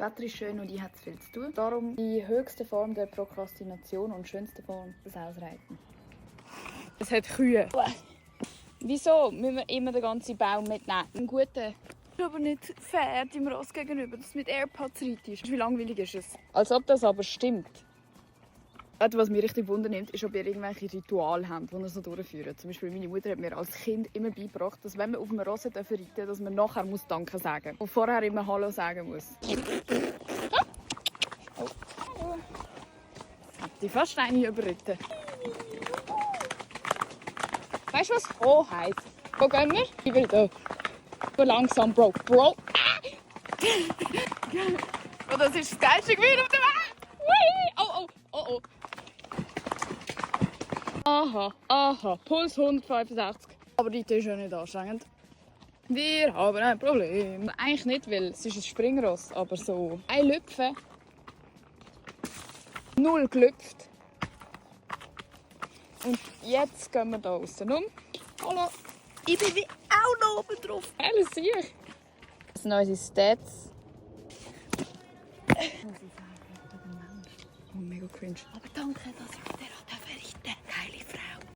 Das Wetter ist schön und ich habe zu viel zu tun. Darum die höchste Form der Prokrastination und schönste Form das Ausreiten. Es hat Kühe. Wieso müssen wir immer den ganzen Baum mitnehmen? Ein guter. Ist aber nicht fair dem Ross gegenüber, dass du mit AirPods reitest. Wie langweilig ist es? Als ob das aber stimmt. Was mich richtig wundernimmt, ist, ob ihr irgendwelche Rituale habt, die ihr so durchführt. Zum Beispiel meine Mutter hat mir als Kind immer beigebracht, dass wenn man auf einem Ross reiten darf, dass man nachher Danke sagen muss. Und vorher immer Hallo sagen muss. Oh. Hat die fast eine überritten. Weißt du, was Ho heisst? Wo gehen wir? Ich will da. Go langsam, Bro. Bro. Und das ist das geilste Gefühl auf der Welt. Oh, oh, oh, oh. Aha. Puls 165. Aber die ist ja nicht anstrengend. Wir haben ein Problem. Eigentlich nicht, weil es ist ein Springross, aber so ein Lüpfen. 0 gelüpft. Und jetzt gehen wir hier aussen um. Hallo. Ich bin wie auch noch oben drauf. Alles hier. Das sind unsere Stats. Oh, mega cringe. Aber danke, dass ich auf der